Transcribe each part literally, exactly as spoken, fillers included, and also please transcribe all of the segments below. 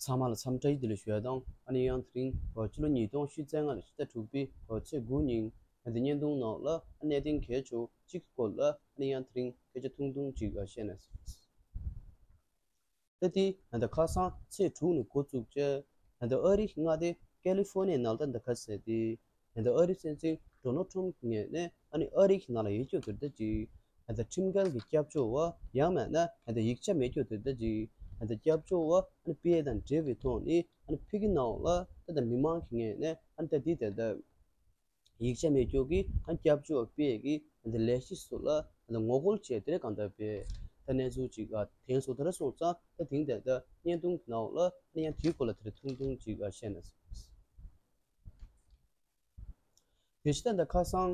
ཚང་མ་ལ་འཚམས་འདྲི་བདེ་ལེགས་ཞུ་ཡ་དང་། ཨ་ནི་ཡང་དེ་རིང་ཕྱི་ལོ་ཉིས་སྟོང་ཉི་ཤུ་རྩ་ལྔ་ལོའི་ཕྱི་ཟླ་དྲུག་པའི་ཚེས་དགུ་ཉིན་ཨ་ནི་བརྙན་ཐུང་ནང་ལ་ཨ་ནི་གནད་དོན་གལ་ཆེ་བ་གཅིག་གི་སྐོར་ལ་ཨ་ནི་ཡང་དེ་རིང་སྐད་ཆ་ཐུང་ཐུང་ཅིག་བཤད་ན། ད་དེ་ད་ལྟ་ཁ་སང་ཚེས་དྲུག་ནས་འགོ་བཙུགས་བྱས། ད་ལྟ་ཨ་རིའི་མངའ་སྡེ་ཀ་ལི་ཧྥོ་ནི་ཡའི་ནང་ལ་ད་ལྟ་ག་ཟེར་དེ། ད་ལྟ་ཨ་རིའི་སྲིད་འཛིན་ཌོ་ནལ་ཊམ་གྱི་ངོས་ནས་ཨ་ནི་ཨ་རི་གི་ནང་ལ་ཡོད་རྒྱུ་དེ་འདྲ་ཅིག་ད་ལྟ་ཁྲིམས་འགལ་གྱི་སྐྱབས་བཅོལ་བ། ཡང་མིན་ན་ད་ལྟ་ཡིག་ཆ་མེད་རྒྱུ་དེ་འདྲ་ཅིག་ད་ལྟ་སྐྱབས་བཅོལ་བ་ཨ་ནི་སྤེལ་ཡས་དང་འབྲེལ་བའི་ཐོག་ནས་ཨ་ནི་ཕ་གི་ནང་ལ་ད་ལྟ་མི་མང་གི་ངོས་ནས་ཨ་ནི་ད་དེ་ད་ལྟ་ཡིག་ཆ་མེད་རྒྱུ་གི་ཨ་ནི་སྐྱབས་བཅོལ་བ་སྤེལ་ཡས་ཀྱི་ད་ལྟ་ལས་གཞི་སོགས་ལ་ད་ལྟ་ངོ་རྒོལ་བྱས་དེ་འདྲ་གང་ལྟར་སྤེལ། ད་གནས་ཚུལ་ཅིག་ཨ་དེ་ཚོ་ད་རེས་སོང་ཙང་ད་དེང་ད་ལྟ་བརྙན་ཐུང་གི་ནང་ལ་ཨ་ནི་ཡང་དེའི་སྐོར་ལ་དེ་འདྲ་ཐུང་ཐུང་ཅིག་ཨ་བཤད་ན། དེ་བཞིན་ད་ལྟ་ཁ་སང་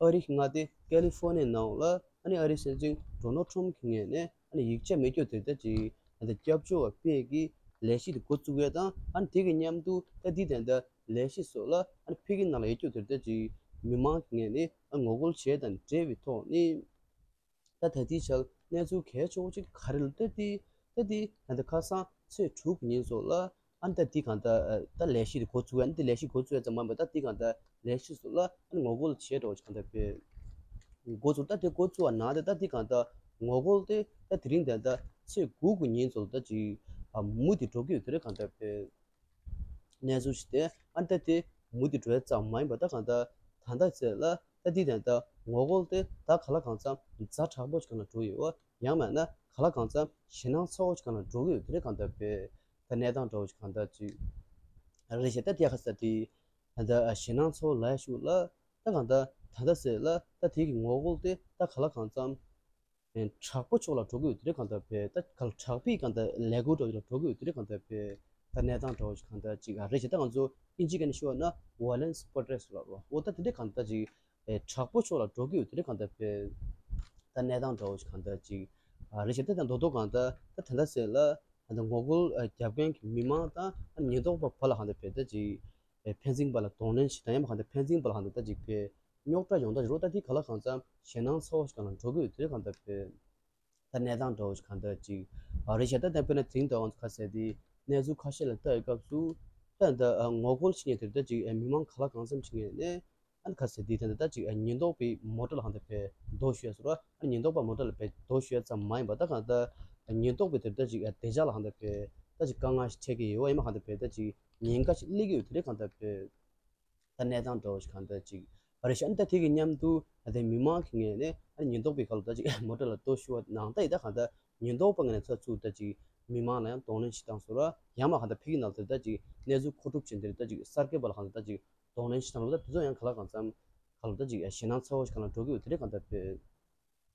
ཨ་རིའི་མངའ་སྡེ་ཀ་ལི་ཧྥོ་ནི་ཡའི་ནང་ལ་ཨ་ནི་ཨ་རིའི་སྲིད་འཛིན་ཌོ་ནལ་ཊམ་གྱི་ངོས་ནས་ཨ་ནི་ཡིག་ཆ་མེད་རྒྱུ་དེ་འདྲ་ཅིག་ད་ལྟ་སྐྱབས་བཅོལ་བ་སྤེལ་ཡས་ཀྱི་ལས་གཞི་དེ་འགོ་བཙུགས་ཡས་དང་། ཨ་ནི་དེ་གི་མཉམ་དུ་ད་དེ་ད་ལྟ་ལས་གཞི་སོགས་ལ་ཨ་ནི་ཕ་གི་ནང་ལ་ཡོད་རྒྱུ་དེ་འདྲ་ཅིག་མི་མང་གི་ངོས་ནས་ཨ་ངོ་རྒོལ་བྱས་དང་འབྲེལ་བའི་ཐོག་ནས། ད་ད་ལྟའི་ཆར་གནས་ཚུལ་གལ་ཆེ་བོ་ཅིག་ག་རེ་ལབ་ན། ད་དེ་ད་དེ་ད་ལྟ་ཁ་སང་ཚེས་དྲུག་གི་ཉིན་སོགས་ལ་ཨ་ནི་ད་དེ་གང་ལྟར་ད་ལས་གཞི་དེ་འགོ་བཙུགས་ཡས། ཨ་ནི་དེ་ལས་གཞི་འགོ་བཙུགས་ཡས་ཙམ་མ་ཡིན་པར་ད་དེ་གང་ལྟར་ལས་གཞི་སོགས་ལ་ཨ་ནི་ངོ་རྒོལ་བྱས་འགྲོ་བ་ཅིག་གང་ལྟར་སྤེལ། འགོ་བཙུགས། ད་དེ་འགོ་བཙུགས་པ་ནང་དེ་ད་དེ་གང་ལྟར་ངོ་རྒོལ་དེ་ད་དེ་རིང་ད་ལྟ་ཚེས་དགུ་གི་ཉིན་སོགས་ལ་ད་ཅིག་མུ་མཐུད་འགྲོ་གི་ཡོད་དེ་འདྲ་གང་ལྟར་སྤེལ། གནས་ཚུལ་ཞིག་སྟེ། ཨ་ནི་ད་དེ་མུ་མཐུད་འགྲོ་ཡས་ཙམ་མ་ཡིན་པར་ད་གང་ལྟར་ད་ལྟ་ཚེས་ལ་ད་དེ་ད་ལྟ་ངོ་རྒོལ་དེ་ད་གང་ལ་གང་འཚམ་ཛ་དྲག་པོ་ཞིག་སྒང་ལ་འགྲོ་གི་ཡོད། ཡང་མིན་ན་གང་ལ་གང་འཚམ་ཞེད་སྣང་ཚ་བོ་ཞིག་སྒང་ལ་འགྲོ་གི་ཡོད་དེ་འདྲ་གང་ལྟར་སྤེལ། ད་གནས་སྟངས་འདྲ་བོ་ཞིག་གང་ལྟར་ཅིག་རེད་ཤག་ད་དེ་ཁ་ས་དེ་ད་ལྟ་ཞེད་སྣང་ཚ་བོ་ལབ་ཡས་ཤུགས་ལ་ད་གང་ལྟར་ད་ལྟ་ཚེས་ལ་ད་དེ་གི་ངོ་རྒོལ་དེ་ད་གང་ལ་གང་འཚམ་དྲག་པོ་ཕྱོགས་ལ་འགྲོ་གི་ཡོད་དེ་འདྲ་གང་ལྟར་སྤེལ། ད་གང་ལ་དྲག་པོའི་གང་ལྟར་ལས་འགུལ་འདྲ་བོ་ལ་འགྲོ་གི་ཡོད་དེ་འདྲ་གང་ལྟར་སྤེལ། ད་གནས་སྟངས་འདྲ་བོ་ཞིག་གང་ལྟར་ཅིག་ཨ་རེད་ཤག་ད་ང་ཚོ་དབྱིན་ཇིའི་སྐད་ནས་ཞུ་བ་ན་ཝ་ལན་སི་པོ་ཊེ་སི་ལབ་རེད་པ། འོ་ད་དེ་འདྲ་གང་ལྟར་ཅིག་ཨེ་དྲག་པོ་ཕྱོགས་ལ་འགྲོ་གི་ཡོད་དེ་འདྲ་གང་ལྟར་སྤེལ། ད་གནས་སྟངས་འདྲ་བོ་ཞིག་གང་ལྟར་ཅིག་ཨ་རེད་ཤག་ད་ད་མདོར་མདོར་གང་ལྟར་ད་ད་ལྟ་ཚེས་ལ་ད་ད་ངོ་རྒོལ་ཨ་རྒྱབ་མཁན་གྱི་མི་མང་དང་ཨ་ཉེན་རྟོག་པ་བར་ལ་གང་ལྟར་སྤེལ་ད་ཅིག་ཨེ་ཕན་ཚུན་བར་ལ་གདོང་ལེན་བྱེད་སྟངས། ཡང་མིན་གང་ལྟར་ཕན་ཚུན་བར་ལ་གང་ལྟར་ད་ཅིག་སྤེལ། རྙོག་དྲ་ཡོང་ད་ཅིག་རོ། ད་དེ་གང་ལ་གང་འཚམ་ཞེད་སྣང་ཚ་བོ་ཞིག་སྒང་ལ་འགྲོ་གི་ཡོད་དེ་གང་ལྟར་སྤེལ། ད་གནས་སྟངས་འདྲ་བོ་ཞིག་གང་ལྟར་ཅིག་ཨ་རེད་ཤག་ད་ད་དཔེར་ན་དེ་རིང་ད་ང་ཚོ་ཁ་གསལ་དེ་གནས་ཚུལ་ཁ་ཤས་ལ་ལྟ་ཡི་སྐབས་སུ། ད་ད་ཨ་ངོ་རྒོལ་བྱེད་མཁན་དེ་ད་ཅིག་ཨ་མི་མང་གང་ལ་གང་འཚམ་ཅིག་ངོས་ནས་ཨ་ནི་ཁ་གསལ་དེ་ད་ད་ད་ཅིག་ཨ་ཉེན་རྟོག་པའི་མོ་ཊ་ལ་གང་ལྟར་སྤེལ་རྡོ་གཞུ་ཡས་སོ་ར། ཨ་ཉེན་རྟོག་པ་མོ་ཊ་ལ་སྤེལ་རྡོ་གཞུ་ཡས་ཙམ་མ་ཡིན་པར་ད་གང་ལྟར་ཨ་ཉེན་རྟོག་པའི་དེ་ད་ཅིག་ཨ་བདེ་འཇགས་ལ་གང་ལྟར་སྤེལ་ད་ཅིག་དཀའ་ངལ་ཞིག་འཕྲད་ཀྱི་ཡོད་པ། ཡང་མིན་གང་ལྟར་སྤེལ་ད་ཅིག་ཉེན་ཁ་ཞིག་སླེབས་ཀྱི་ཡོད་དེ་འདྲ་གང་ལྟར་སྤེལ། ད་གནས་སྟངས་འདྲ་བོ་ཞིག་གང་ལྟར་ཅིག་ཨ་རེད་ཤག་ཨ་ནི་ད་དེ་གི་མཉམ་དུ་ད་ལྟའི་མི་མང་གི་ངོས་ནས་ཨ་ནི་ཉེན་རྟོག་པའི་ཁ་ལ་ད་ཅིག་མོ་ཊ་ལ་རྡོ་གཞུ་བ་ནང་ད་ཡི་ད་གང་ལྟར་ཉེན་རྟོག་པ་ངོས་ནས་ཚུར་ཚུར་ད་ཅིག་མི་མང་ལ་ཡང་གདོང་ལེན་བྱེད་སྟངས་སོ་ར། ཡང་མིན་གང་ལྟར་ཕ་གི་ནང་དུ་ད་ཅིག་གནས་ཚུལ་མཁོ་སྒྲུབ་བྱེད་འདིར་ད་ཅིག་གསར་འགོད་པ་ལ་གང་ལྟར་ད་ཅིག་གདོང་ལེན་བྱེད་སྟངས་རོ། ད་དེ་ཚོ་ཡང་གང་ལ་གང་འཚམ་གང་ལ་ད་ཅིག་ཞེད་སྣང་ཚ་བོ་ཞིག་གང་ལ་འགྲོ་གི་ཡོད་དེ་འདྲ་གང་ལྟར་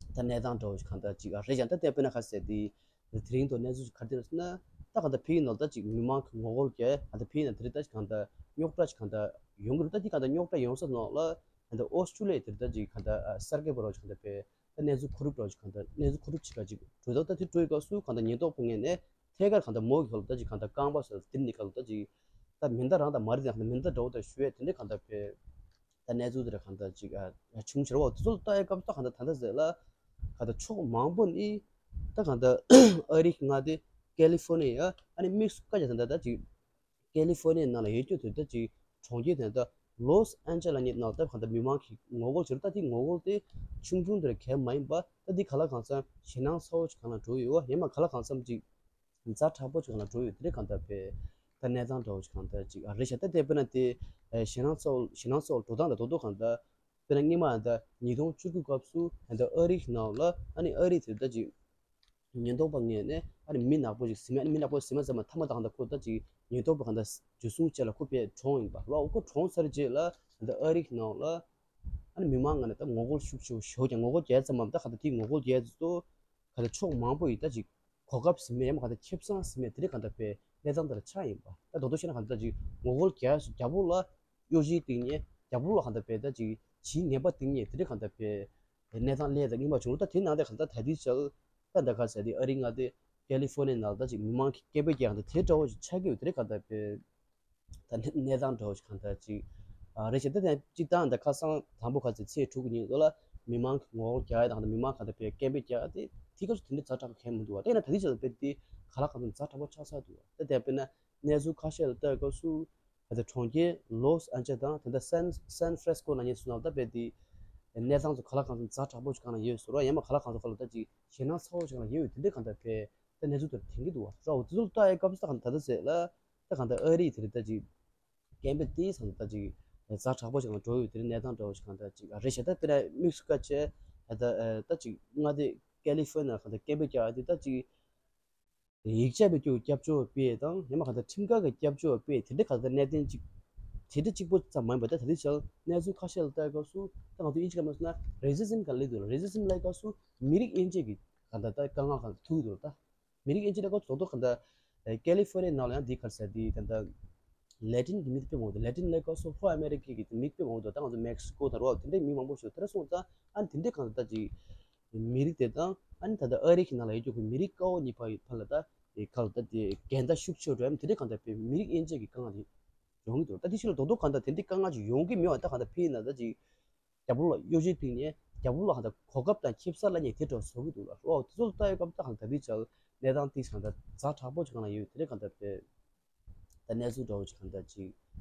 སྤེལ། ད་གནས་སྟངས་འདྲ་བོ་ཞིག་གང་ལྟར་ཅིག་ཨ་རེད་ཤག་ད་ལྟ་དཔེར་ན་ཁ་གསལ་དེ་དེ་རིང་ཐོག་གནས་ཚུལ་ཞིག་ག་རེ་རེད་ཟེར་ན། ད་གང་ལྟར་ཕ་གི་ནང་ད་ཅིག་མི་མང་གི་ངོ་རྒོལ་རྒྱག་ཡས་གང་ལྟར་ཕ་གི་ནང་དེ་རིང་ད་ཅིག་གང་ལྟར་རྙོག་དྲ་ཞིག་གང་ལྟར་ཡོང་གི་རེད། ད་དེ་གང་ལྟར་རྙོག་དྲ་ཡོང་ས་ནང་ལ་གང་ལྟར་ཨོ་སི་ཀྲུ་ལི་ཡ་དེ་རིང་ད་ཅིག་གང་ལྟར་ཨ་གསར་འགོད་པ་རོ་ཞིག་གང་ལྟར་སྤེལ། ད་གནས་ཚུལ་མཁོ་སྒྲུབ་རོ་ཞིག་གང་ལྟར་གནས་ཚུལ་མཁོ་སྒྲུབ་བྱེད་ག་ཅིག་འགྲོ་ད། ད་དེ་འགྲོ་ཡི་སྐབས་སུ་གང་ལྟར་ཉེན་རྟོག་པ་ངོས་ནས་ཐད་ཀར་གང་ལྟར་མོ་གི་ཐོག་ལ་ད་ཅིག་གང་ལྟར་རྐང་པ་སོགས་དེ་ནི་གང་ལྟར་ད་ཅིག་ད་མེ་མདའ་རང་དང་མ་རེད་དེ་གང་ལྟར་མེ་མདའ་འདྲ་བོ་ད་གཞུ་ཡས་དེ་འདྲ་གང་ལྟར་སྤེལ། ད་གནས་ཚུལ་དེ་འདྲ་གང་ལྟར་ཅིག་ཨ་བྱུང་ཕྱིར་བ་དེ་ཚོ་ལ་ལྟ་ཡི་སྐབས་སུ་གང་ལྟར་ད་ལྟ་ཟེར་ལ་གང་ལྟར་ཕྱོགས་མང་པོ་ནས་ད་གང་ལྟར་ཨ་རིའི་མངའ་སྡེ་ཀ་ལི་ཧྥོ་ནི་ཡ་ཨ་ནི་དམིགས་སུ་བཀར་ཡ་ད་ལྟ་ད་ཅིག་ཀ་ལི་ཧྥོ་ནི་ཡའི་ནང་ལ་ཡོད་རྒྱུ་དེ་ད་ཅིག་གྲོང་ཁྱེར་དེ་ད་ལོས་ཨན་ཇེ་ལ་ནི་ནང་ལ་ད་གང་ལྟར་མི་མང་གི་ངོ་རྒོལ་བྱེད་རོ། ད་དེ་ངོ་རྒོལ་དེ་ཆུང་ཆུང་དེ་འདྲ་གང་ཡང་མ་ཡིན་པ། ད་དེ་གང་ལ་གང་འཚམ་ཞེད་སྣང་ཚ་བོ་ཞིག་སྒང་ལ་འགྲོ་ཡི་ཡོད། ཡང་མིན་གང་ལ་གང་འཚམ་ཅིག་ཛ་དྲག་པོ་ཞིག་སྒང་ལ་འགྲོ་ཡོད་དེ་འདྲ་གང་ལྟར་སྤེལ། ད་གནས་སྟངས་འདྲ་བོ་ཞིག་གང་ལྟར་ཅིག་ཨ་རེད་ཤག་ད་དེ་དཔེར་ན་དེ་ཨེ་ཞེད་སྣང་ཚ་བོ་ཞེད་སྣང་ཚ་བོ་འགྲོ་སྟངས་དང་རྡོག་རྡོག་གང་ལྟར། དཔེར་ན་སྔོན་མ་ད་ཉིས་སྟོང་བཅུ་དགུ་སྐབས་སུ་ད་ཨ་རིའི་ནང་ལ་ཨ་ནི་ཨ་རི་དེ་ད་ཅིག་ཉེན་རྟོག་པ་ངོས་ནས་ཨ་ནི་མི་ནག་པོ་ཞིག་ཟིན་མེད། ཨ་ནི་མི་ནག་པོ་ཟིན་མེད་ཟེར་མ་ཐ་མ་ད་གང་ལྟར་ཁོ་ད་ཅིག་ཉེན་རྟོག་པ་གང་ལྟར་འཇུ་བཟུང་བྱས་ལ་ཁོ་ཕར་གྲོངས་ཡིན་པ་ལ། ཁོ་གྲོངས་ཚར་རྗེས་ལ་ད་ཨ་རིའི་ནང་ལ་ཨ་ནི་མི་མང་ངོས་ནས་ད་ངོ་རྒོལ་ཤུགས་ཆེ་བོ་ཞེ་པོ་ཀྱང་ངོ་རྒོལ་རྒྱག་ཙམ་མ་ད་གང་ལྟར་དེའི་ངོ་རྒོལ་རྒྱག་ཙམ་དུ་གང་ལྟར་ཕྱོགས་མང་པོ་ཡིས་ད་ཅིག་གོ་སྐབས་ཟིན་མེད་ཡང་མིན་གང་ལྟར་ཁེ་བཟང་ཟིན་མེད་དེ་འདྲ་གང་ལྟར་སྤེལ་གནས་སྟངས་དེ་ལ་ཆགས་ཡིན་པ། ད་རྡོག་རྡོག་བཤད་ན་གང་ལྟར་ཅིག་ངོ་རྒོལ་རྒྱག་རྒྱ་བོ་ལ་གཡོ་ཇུས་སྟེར་མཁན། རྒྱ་བོ་ལ་གང་ལྟར་སྤེལ་ད་ཅིག་ཇུས་ངན་པ་སྟེར་མཁན་དེ་འདྲ་གང་ལྟར་སྤེལ་གནས་སྟངས་སླེབས་ད་སྔོན་མ་བྱུང་རུང་། ད་དེ་ནང་དེ་གང་ལྟར་ད་དེའི་ཆར་ད་ད་ག་ཟེར་དེ་ཨ་རིའི་མངའ་སྡེ་ཀ་ལི་ཧྥོ་ནི་ཡའི་ནང་ལ་ད་ཅིག་མི་མང་གི་སྐད་འབོད་རྒྱག་གང་ལྟར་དེ་འདྲ་བོ་ཞིག་ཆགས་ཀྱི་ཡོད་དེ་འདྲ་གང་ལྟར་སྤེལ། ད་གནས་གནས་སྟངས་འདྲ་བོ་ཞིག་གང་ལྟར་ཅིག་ཨ་རེད་ཤག་ད་དེ་སྤྱིར་བཏང་ད་ཁ་སང་དང་པོ་ག་ཚོད་ཚེས་དྲུག་གི་ཉིན་ལ་མི་མང་གི་ངོ་རྒོལ་རྒྱག་ཡ་དང་། ད་མི་མང་གང་ལྟར་སྤེལ་སྐད་འབོད་རྒྱག་ཡ་དེ་ དེའི་སྐབས་སུ་དེ་འདྲའི་ཛ་དྲག་པོ་གང་ཡང་མི་འདུག་བ། ད་ཡིན་ན་ད་ལྟའི་ཆར་དཔེ་དེ་ག་ལ་གང་འཚམ་ཛ་དྲག་པོ་ཆགས་ཚར་འདུག་བ། ད་དེ་དཔེར་ན་གནས་ཚུལ་ཁ་ཤས་ལ་ལྟ་བའི་སྐབས་སུ་ད་ལྟ་གྲོང་ཁྱེར་ལོས་ཨན་ཇེ་དང་ད་ལྟ་སན་སན་ཧྥ་རན་སི་ཀོ་ནང་བཞིན་སོང་ན་ད་དཔེ་དེ་གནས་སྟངས་ཚོ་ག་ལ་གང་འཚམ་ཛ་དྲག་པོ་ཞིག་གང་ལ་ཡོད་ཟེར་བ། ཡང་མ་ག་ལ་གང་འཚམ་ག་ལ་ད་ཅིག་ཞེད་སྣང་ཚ་བོ་ཞིག་གང་ལ་ཡོད་དེ་འདྲའི་གང་ལྟར་དཔེ་ད་གནས་ཚུལ་དེ་ཐོན་གྱི་འདུག་བ། ར་འོ་དེ་ཚོ་ལ་ལྟ་བའི་སྐབས་སུ་ད་གང་ད་ལྟ་ཟེར་ལ་ད་གང་ད་ཨ་རི་དེ་རེད་ད་ཅིག་སྐད་འབོད་དེའི་སང་ད་ཅིག་ཛ་དྲག་པོ་ཞིག་ལ་འགྲོ་ཡོད་དེ་རིང་གནས་སྟངས་འདྲ་བོ་ཞིག་གང་ལྟར་ཅིག་རེད་ཤག་ད་དཔེར་ན་དམིགས་སུ་བཀར་བྱས་ད་ལྟ་ད་ཅིག་མངའ་སྡེ་ཀེ་ལི་ཧྥོ་ནི་ཡ་ལ་གང་ལྟར་སྐད་འབོད་རྒྱག་ཡ་དེ་ད་ཅིག་ཡིག་ཆ་བེད་སྤྱོད་སྐྱབས་བཅོལ་བ་སྤེལ་དང་ཡང་མ་གང་ལྟར་ཁྲིམས་འགལ་གྱི་སྐྱབས་བཅོལ་བ་སྤེལ་དེ་འདྲ་གང་ལྟར་གནད་དོན་ཅིག་དེ་འདྲ་གཅིག་པོ་ཙམ་མ་ཡིན་པ་ད་ད་ལྟའི་ཆར་གནས་ཚུལ་ཁ་ཤས་ལ་ལྟ་བའི་སྐབས་སུ་ད་ང་ཚོ་དབྱིན་ཇི་སྐད་མ་སོང་ན་རེ་སི་ཛམ་ག་ལ་སླེབས་འདུག་ལ། རེ་སི་ཛམ་ལབ་སྐབས་སུ་མི་རིགས་དབྱེ་འབྱེད་ཀྱི་གང་ལྟར་ད་དཀའ་ངལ་གང་ལྟར་ཐུག་གི་འདུག་ལ། ད་མི་རིགས་དབྱེ་འབྱེད་ལ་ཀོ་ཚོགས་ཐོག་གང་ལྟར་ཀེ་ལི་ཧྥོ་ནི་ཡའི་ནང་ལ་ཡང་འདི་ག་རེ་ཟེར་འདི་ད་ལྟ་ལེ་ཏིན་གྱི་མི་དེ་དཔེ་མང་པོ་འདུག་ལེ་ཏིན་ལབ་སྐབས་སུ་ལྷོ་ཨ་མེ་རི་ཁའི་གི་མི་དཔེ་མང་པོ་འདུག་ད་ང་ཚོ་མེག་སི་ཀོ་དང་རོ་དེ་འདྲའི་མི་མང་པོ་ཞིག་དེ་འདྲ་སོང་ཙང་ཨ་ནི་དེ་འདྲའི་གང་ལྟར་ད་ཅིག་མི་རིགས་དེ་དང་ཨ་ནི་ད་ལྟ་ཨ་རི་གི་ནང་ལ་ཡོད་རྒྱུ་གི་མི་རིགས་དཀར་པོ་གཉིས་བར་བར་ལ་ད་དེ་ག་ལ་ད་དེ་འགལ་ཟླ་ཤུགས་ཆེ་འགྲོ་ཡ་དེ་འདྲའི་གང་ལྟར་དཔེ་མི་རིགས་དབྱེ་འབྱེད་ཀྱི་དཀའ་ངལ་དེ་ཡོང་གི་འདུག་ད་དེ་ཕྱི་ལ་རྡོག་རྡོག་གང་ལྟར་དེ་འདྲའི་དཀའ་ངལ་ཅིག་ཡོང་གི་མེད་པ་ད་གང་ལྟར་ཕྱིའི་ནང་ད་ཅིག་རྒྱལ་པོ་ལ་གཡོ་ཇུས་ཕིག་ནས་རྒྱལ་པོ་ལ་གང་ལྟར་གོ་སྐབས་དང་ཁེ་བཟང་ལེན་མཁན་དེ་འདྲ་བཟོ་གི་འདུག་ལ། ཨོ་དེ་ཚོ་ལ་ལྟ་ཡོད་སྐབས་ད་གང་ལྟར་དེ་ཆ་གནས་སྟངས་དེ་གང་ལྟར་ཛ་དྲག་པོ་ཅིག་གང་ལ་ཡོད་དེ་འདྲ་གང་ལྟར་དཔེ་ད་གནས་ཚུལ་འདྲ་བོ་ཅིག་གང་ལྟར་ཅིག་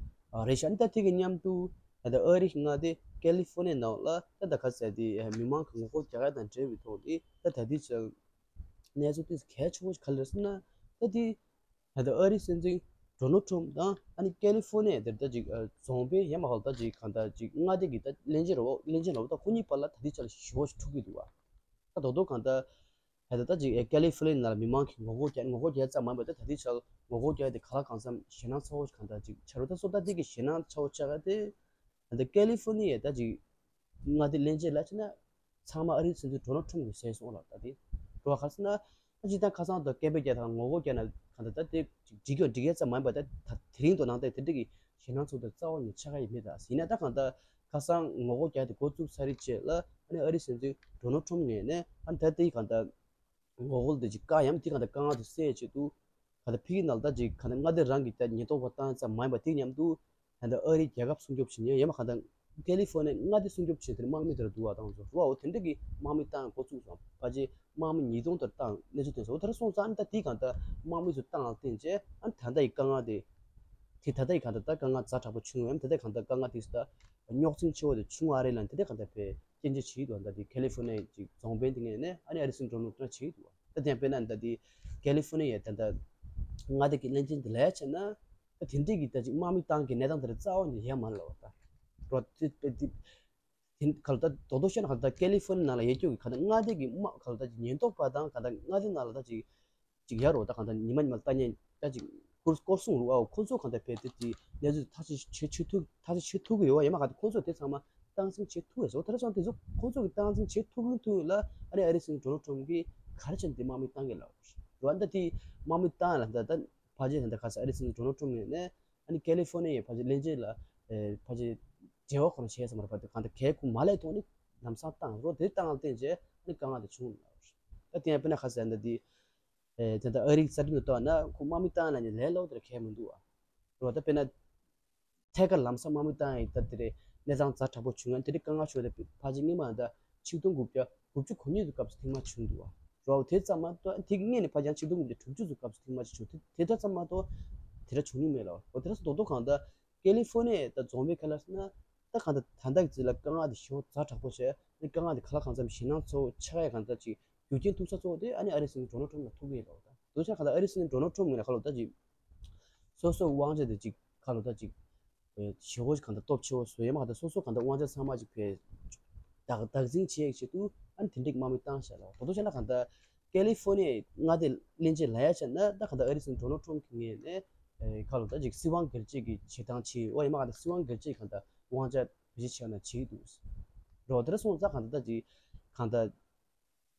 ཨ་རེད་ཤག་ཨ་ནི་ད་དེ་གི་མཉམ་དུ་ད་ལྟ་ཨ་རི་གི་མངའ་སྡེ་ཀེ་ལི་ཧྥོ་ནི་ཡའི་ནང་ལ་ད་ད་ག་ཟེར་དེ་མི་མང་གི་ངོ་རྒོལ་རྒྱག་ཡ་དང་འབྲེལ་བའི་ཐོག་ནས་ད་ད་དེ་ཆ་གནས་ཚུལ་དེ་གལ་ཆེ་བོ་ཞིག་ག་རེ་རེད་ཟེར་ན་ད་དེ། ད་ལྟ་ཨ་རིའི་སྲིད་འཛིན་ཌོ་ནལ་ཊམ་དང་ཨ་ནི་ཀེ་ལི་ཧྥོ་ནི་ཡ་དེར་ད་ཅིག་རྫོང་དཔོན་ཡང་མ་ཧོལ་ད་ཅིག་གང་ལྟར་ཅིག་མངའ་སྡེ་གི་ད་བློན་ཆེན་རོ་བློན་ཆེན་རོ་ད་ཁོ་གཉིས་བར་ལ་ད་ལྟའི་ཆར་ཞི་བ་ཞིག་འཁྲུག་གི་འདུག་བ། ད་རྡོག་རྡོག་གང་ལྟར་ད་ལྟ་ད་ཅིག་ཀེ་ལི་ཧྥོ་ནི་ཡ་ནང་ལ་མི་མང་གིས་ངོ་རྒོལ་རྒྱག་ངོ་རྒོལ་རྒྱག་ཙམ་མ་ཡིན་པར་ད་ད་ལྟའི་ཆར་ངོ་རྒོལ་རྒྱག་དེ་ག་ལ་གང་འཚམ་ཞེད་སྣང་ཚ་བོ་ཞིག་གང་ལྟར་ཅིག་ཆགས་རོ། ད་སོ་ད་དེ་གི་ཞེད་སྣང་ཚ་བོ་ཆགས་ཡ་དེ། ད་ལྟ་ཀེ་ལི་ཧྥོ་ནི་ཡའི་ད་ཅིག་མངའ་སྡེ་བློན་ཆེན་ལ་བྱས་ན་ཚང་མ་ཨ་རིའི་སྲིད་འཛིན་ཌོ་ནལ་ཊམ་གྱིས་བཟས་སོང་ལ། ད་དེ་འགྲོ་བ་ག་རེ་ཟེར་ན་ད་ཅིག་ད་ཁ་སང་དུ་སྐད་འབོད་རྒྱག་དང་ངོ་རྒོལ་རྒྱག་ན་གང་ལྟར་ད་དེ་ཅིག་འགྲིག་ཡོད་འགྲིག་ཡས་ཙམ་མ་ཡིན་པ་ད་ད་དེ་རིང་དུ་ནང་ད་དེ་འདྲ་གི་ཞེད་སྣང་ཚོགས་དུ་རྩ་བ་ནས་ཆགས་ཀ་ཡི་མེད། ད་ཡིན་ན་ད་གང་ལྟར་ཁ་སང་ངོ་རྒོལ་རྒྱག་དེ་འགོ་བཙུགས་ཚར་རེད་བྱས་ལ་ཨ་ནི་ཨ་རིའི་སྲིད་འཛིན་ཌོ་ནལ་ཊམ་ངོས་ནས་ཨ་ནི་ད་དེ་གང་ལྟར། ངོ་རྒོལ་དེ་ཅིག་བཀག་ཡམ་དེ་གང་ལྟར་དཀའ་ངལ་དེ་སེལ་ཆེད་དུ་གང་ལྟར་ཕ་གི་ནང་ལ་ད་ཅིག་གང་ལྟར་མངའ་སྡེ་རང་གི་ད་ཉེན་རྟོག་པ་བཏང་ཙམ་མ་ཡིན་པ་དེ་མཉམ་དུ་གང་ལྟར་ཨ་རིའི་རྒྱལ་ཁབ་སྲུང་སྐྱོབ་བྱེད་མཁན་ཡང་མ་གང་ལྟར་ཀེ་ལི་ཧྥོ་ནི་ཡའི་མངའ་སྡེ་སྲུང་སྐྱོབ་བྱེད་མཁན་དེར་དམག་མི་དེར་འདུག་བ་དང་སོ་རུ་བའོ་དེ་འདྲ་གི་དམག་མི་བཏང་འགོ་བཙུགས་སོང་། ཕལ་ཆེར་དམག་མི་ཉིས་སྟོང་དེར་བཏང་གནས་ཚུལ་ཐོན་སོང་། དེར་སོང་ཙང་ཨ་ནི་ད་དེ་གང་ལྟར་དམག་མི་ཚོ་བཏང་ལ་བརྟེན་རྗེས་ཨ་ནི་ད་ལྟ་ཡི་དཀའ་ངལ་དེ་དེ་ད་ལྟ་ཡི་གང་ལྟར་ད་དཀའ་ངལ་ཛ་དྲག་པོ་བྱུང་ཡོད་ཡམ་ད་ལྟ་གང་ལྟར་དཀའ་ངལ་དེ་ད་རྙོག་འཛིང་ཆེ་བ་དེ་བྱུང་བ་རེད་ལ་དེ་འདྲ་གང་ལྟར་བས་སྐྱོན་བརྗོད་བྱེད་ཀྱི་འདུག་ད་དེ་ཁེ་ལི་ཧྥོ་ནི་ཡའི་ཅིག་རྫོང་དཔོན་དེ་ངོས་ནས་ཨ་ནི་ཨ་རིའི་སྲིད་འཛིན་ཌོ་ནལ་ཊམ་བྱེད་ཀྱི་འདུག་ད་དེ་ཡང་དཔེར་ན་ད་དེ་ཁེ་ལི་ཧྥོ་ནི་ཡའི་ད་ལྟ་མངའ་སྡེ་གི་བློན་ཆེན་དེ་ལ་ཡ་བྱས་ན་ད་དེ་འདྲས་ཀྱི་ད་ཅིག་དམག་མི་བཏང་གི་གནས་སྟངས་དེ་རྩ་བ་ནས་ཡོད་མ་རེད་ལབ་པ། ད་རོ་དེ་དེ་དེ་ག་ལ་ད་རྡོག་རྡོག་བཤད་ན་ག་ལ་ད་ཀེ་ལི་ཧྥོ་ནི་ཡའི་ནང་ལ་ཡོད་རྒྱུ་གི་ག་ད་མངའ་སྡེ་གི་དམག་ག་ལ་ད་ཅིག་ཉེན་རྟོག་པ་དང་ག་ད་མངའ་སྡེ་ནང་ལ་ད་ཅིག་ཅིག་ཡ་རོ་ད་གང་ལྟར་ཉི་མ་ཉི་མ་ལྟ་ཉན་ད་ཅིག་སྐོར་སྐོར་སྲུང་རུ་ཨའོ་ཁོ་ཚོ་གང་ལྟར་བས་དེ་དེ་གནས་ཚུལ་ཐག་གཅོད་བྱེད་བྱེད་ཐུབ་ཐག་གཅོད་བྱེད་ཐུབ་ཀྱི་ཡོད་བ་ཡིན་མ་གང་ལྟར་ཁོ་ཚོ་དེ་ཚང་མ་སྟངས་འཛིན་བྱེད་ཐུབ་ཡོད་ཟེར་བ། དེ་ར་ཙང་དེ་ཚོ་ཁོ་ཚོ་གི་སྟངས་འཛིན་བྱེད་ཐུབ་ཀྱི་ཐུབ་ཡོད་ལ་ཨ་ནི་ཨ་རིའི་སྲིད་འཛིན་ཌོ་ནལ་ཊམ་གིས་ག་རེ་བྱས་ནས་དེ་དམག་མི་བཏང་གི་ལབ་རོ་ད་དེ་དམག་མི་བཏང་ལ་ད་ད་ཕལ་ཆེར་ད་ད་ག་ས་ཨ་རིའི་སྲིད་འཛིན་ཌོ་ནལ་ཊམ་ངོས་ནས་ཨ་ནི་ཀེ་ལི་ཧྥོ་ནི་ཡའི་ཕལ་ཆེར་བློན་ཆེན་ལ་ཕལ་ཆེར་འབྲེལ་བ་ཁོ་རང་བྱས་ས་མ་རེད་པ། དེ་གང་ལྟར་གལ་ཁུངས་མ་ལས་ཐོག་ནས་ལམ་སང་བཏང་རོ་དེ་བཏང་ལ་བརྟེན་རྗེས་ཨ་ནི་དཀའ་ངལ་དེ་བྱུང་ལབ་རོ་ད་དེ་ཡང་དཔེར་ན་ག་ས་ད་དེ། ཨེ་དེ་འདྲ་ཨ་རིའི་རྩ་ཁྲིམས་ལ་གཏོགས་ན་ཁོ་དམག་མི་བཏང་ལ་ནི་ལས་སླ་བོ་དེ་ར་གལ་མི་འདུག་ཨ། རེད་བ། ད་དཔེར་ན་ཐད་ཀར་ལམ་སང་དམག་མི་བཏང་ཡིན་ད་དེ་རེད་གནས་སྟངས་ཛ་དྲག་པོ་བྱུང་ཡང་དེ་འདྲའི་དཀའ་ངལ་བྱུང་བ་དེ་ཕལ་ཆེར་སྔོན་མ་ད་ཆིག་སྟོང་དགུ་བརྒྱ་དགུ་བཅུ་གོ་གཉིས་ཀྱི་སྐབས་སུ་ཐེངས་མ་བྱུང་འདུག་ཨ། རེད་བ། དེ་ཙམ་མ་གཏོགས་དེ་གི་སྔོན་ནས་ཕལ་ཆེར་ཆིག་སྟོང་དགུ་བརྒྱ་དྲུག་ཅུ་ཚོ་སྐབས་སུ་ཐེངས་མ་ཅིག་བྱུང་དེ་དེ་ད་ཙམ་མ་གཏོགས་དེ་འདྲ་བྱུང་མྱོང་མེད་ལ། འོ་དེ་འདྲ་སོང་རྡོག་རྡོག་གང་ལྟར། ཀེ་ལི་ཧྥོ་ནི་ཡའི་ད་རྫོང་དཔོན་ག་ལ་ཟེར་ན། ད་གང་ལྟར་ད་ལྟ་གི་ཚེ་ལ་དཀའ་ངལ་དེ་ཞེ་པོ་ཛ་དྲག་པོ་བྱས་ནས་དཀའ་ངལ་དེ་ག་ལ་གང་འཚམ་ཞེད་སྣང་ཚ་བོ་ཆགས་ཡ་གང་ལྟར་ཅིག་རྒྱུ་རྐྱེན་ཐུག་ས་གཙོ་བོ་དེ་ཨ་ནི་ཨ་རིའི་སྲིད་འཛིན་ཌོ་ནལ་ཊམ་ལ་ཐུག་གི་ཡོད་ལ། ད་དུང་ཆ་གང་ལྟར་ཨ་རིའི་སྲིད་འཛིན་ཌོ་ནལ་ཊམ་ངོས་ནས་ག་ལ་ད་ཅིག་སོ་སོའི་དབང་ཆ་དེ་ཅིག་ག་ལ་ད་ཅིག་ཞེ་པོ་ཞིག་གང་ལྟར་སྟོབས་ཆེ་བོ་བཟོས་ཡ་མ་གང་ལྟར་སོ་སོ་གང་ལྟར་དབང་ཆ་ཚང་མ་ཅིག་བས་བདག་བདག་འཛིན་བྱེད་ཡ་ཆེད་དུ་ཨ་ནི་དེ་འདྲའི་དམག་མི་བཏང་བཞག་ལ། ད་དུང་ཆ་ན་གང་ལྟར། ཀེ་ལི་ཧྥོ་ནི་ཡའི་མངའ་སྡེ་བློན་ཆེན་ལ་ཡ་བྱས་ན་ད་ག་ད་ཨ་རི་སྲིད་འཛིན་ཌོ་ནལ་ཊམ་གྱི་ངོས་ནས་ཨེ་ག་ལ་ད་ཅིག་སྲིད་དབང་སྒེར་གཅོད་ཀྱི་བྱེད་སྟངས་བྱེད་འོ་ཡ་མ་ག་ད་སྲིད་དབང་སྒེར་གཅོད་གང་ད་དབང་ཆ་བེད་སྤྱོད་བྱས་ན་བྱེད་ཀྱི་འདུག་རོ། དེ་འདྲ་སོང་ཙང་གང་ད་ད་ཅིག་གང་ད་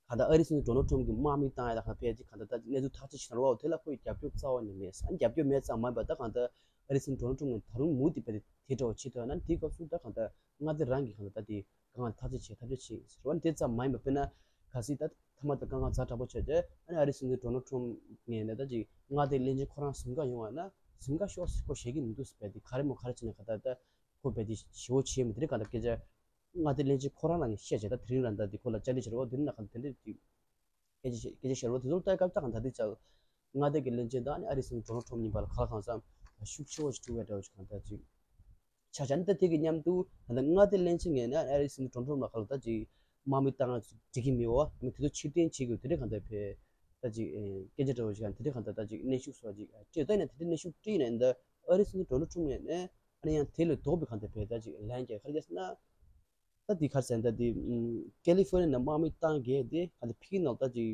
གང་ད་ཨ་རི་སྲིད་འཛིན་ཌོ་ནལ་ཊམ་གྱི་དམག་མི་བཏང་ཡ་ད་གང་ཕལ་ཆེར་གང་ད་ད་གནས་ཚུལ་ཐག་གཅོད་བྱེད་ན་རོ་དེ་ལ་ཁོའི་རྒྱབ་སྐྱོར་རྩ་བ་ནས་མེད། ཨ་རྒྱབ་སྐྱོར་མེད་ཙང་མ་ཡིན་པ་ད་གང་ད་ཨ་རི་སྲིད་འཛིན་ཌོ་ནལ་ཊམ་ངོས་ད་རུང་མུ་མཐུད་དེ་དེ་འདྲ་བ་བྱེད་ཐུབ་ཡ་ན་དེའི་སྐབས་སུ་ད་གང་ད་མངའ་སྡེ་རང་གི་གང་ད་ད་དེ། དཀའ་ངལ་ཐག་གཅོད་བྱེད་ཐབས་ཤེས་བྱེད་ཟེར་བ་ནི་དེ་ཙམ་མ་ཡིན་པ་དཔེར་ན་གལ་སྲིད་ད་མཐའ་མ་ད་དཀའ་ངལ་ཛ་དྲག་པོ་ཆགས་རྗེས་ཨ་ནི་ཨ་རིའི་སྲིད་འཛིན་ཌོ་ནལ་ཊམ་ངོས་ནས་ད་ཅིག་མངའ་སྡེའི་བློན་ཆེན་ཁོ་རང་ཟིན་དཀའ་ཡོང་བ་ན་ཟིན་དཀའ་ཤོག་ཟེར་ཁོ་བཞེས་ཀྱི་མི་འདུག་ཟེར་བས་དེ་ག་རེ་མོ་ག་རེ་བྱས་ན་ག་ད་ད་ཁོ་བས་དེ་ཞེ་བོ་བྱས་མི་དེ་རིགས་ག་ད་སྐད་ཆ་མངའ་སྡེའི་བློན་ཆེན་ཁོ་རང་ལ་ནི་བཤད་བྱས་ད་དེ་རིང་རང་ད་དེ་ཁོ་ལ་བཅར་འདྲི་བྱེད་རོགས་དེ་རིང་ན་ག་ད་དེ་འདྲས་ཅིག་ སྐད་ཆ་བཤད་སྐད་ཆ་བཤད་རོགས་དེ་ཚོ་ལ་ལྟ་སྐབས་ད་གང་ད་དེ་ཚོ་མངའ་སྡེ་གི་བློན་ཆེན་དང་ཨ་ནི་ཨ་རིའི་སྲིད་འཛིན་ཌོ་ནལ་ཊམ་གཉིས་བར་ལ་ག་ལ་གང་འཚམ་ཤུགས་ཆེ་བོ་ཞིག་ཐུག་ཡ་འདྲ་བོ་ཞིག་གང་ལྟར་ཅིག་ཆགས་ཆགས་ནི་ད་དེ་གི་མཉམ་དུ་ད་ལྟ་མངའ་སྡེ་བློན་ཆེན་ངོས་ནས་ཨ་རིའི་སྲིད་འཛིན་ཌོ་ནལ་ཊམ་ལ་ག་ལ་ད་ཅིག་དམག་མི་བཏང་ཡ་འགྲིག་གི་མེད་པ་ཨ་ནི་དེ་ཚོ་ཕྱིར་འཐེན་བྱེད་དགོས་དེ་འདྲ་གང་ལྟར་བས་ད་ཅིག་སྐད་ཆ་འདྲ་བོ་ཞིག་གང་དེ་འདྲ་གང་ལྟར་ད་ཅིག་གནོན་ཤུགས་སོགས་ཅིག་སྤྲད་ད་ནས་དེ་འདྲ་གནོན་ཤུགས་སྤྲད་ནས་ད་ཨ་རིའི་སྲིད་འཛིན་ཌོ་ནལ་ཊམ་ངོས་ནས་ཨ་ནི་ཡང་དེ་ལས་ལྡོག་པའི་གང་ལྟར་བས་ད་ཅིག་ལན་རྒྱག་ག་རེ་རྒྱག་ཟེར་ན། ད་འདི་ག་རེ་ཟེར་ན་ད་འདི་ཀེ་ལི་ཧྥོ་ནི་ཡ་ནས་དམག་མི་བཏང་གས་དེ་ག་འདི་ཕ་གི་ནང་ད་ཅིག་